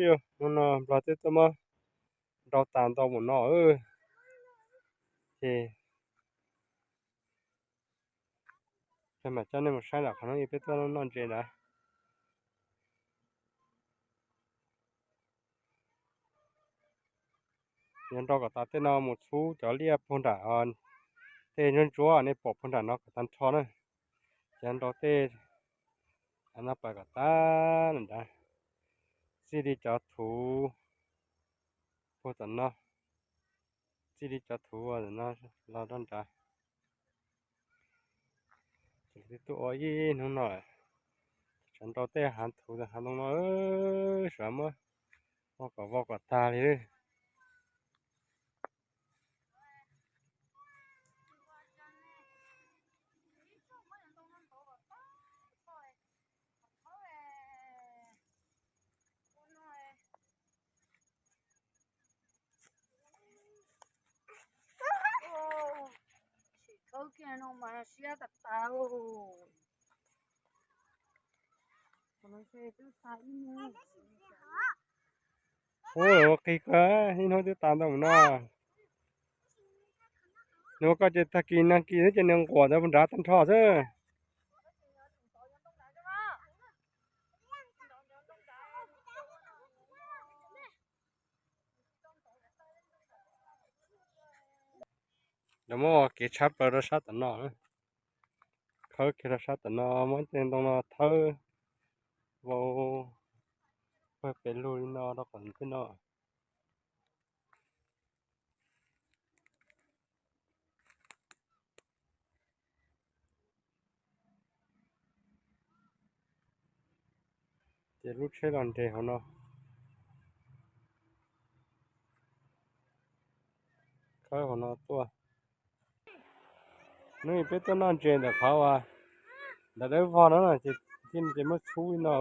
Yog hnub no Nplog twb tuaj muab nrau tas ntau mus no, ces mam coj nej mus saib ntawm qhov no peb tuaj noj ntses ntawd. Yuav nrau kom tas tej no mus txhub cov liaj puag nram, tej ntsuab ntsuab nej pom puag nram no kom tag nrho na. Ces nrau tej no pais kom tas nrad, txij li cov thuv puag tom no, txij li cov thuv no los rau nrad. Ces twb tuaj ua ib hnub no, tsam nrau tej hav thuv hav ntoo no, sawv muab vau kom vau kom tag li. Sim khawb kiag no mas siab tas tas. Ub, ua qig kawg, ib hnub twb tas ntau mus no. Nws ua koj ces tag kis nag kis xwb ces nws nquam ntawd nrad tag nrho xwb. Lawv muab ua kev tshab plaws rau sab tom no, khawb kiag rau sab tom no, muab tej ntoo no thawb vau pawg pes lug li no rau qhov tej no. Ces lub tsheb los nres hauv no, khawb hauv no tuaj. Hnub no peb tuaj noj ntses ntawm qhov uas ntawm dawb vog no ces thiaj ces muab txhub li no.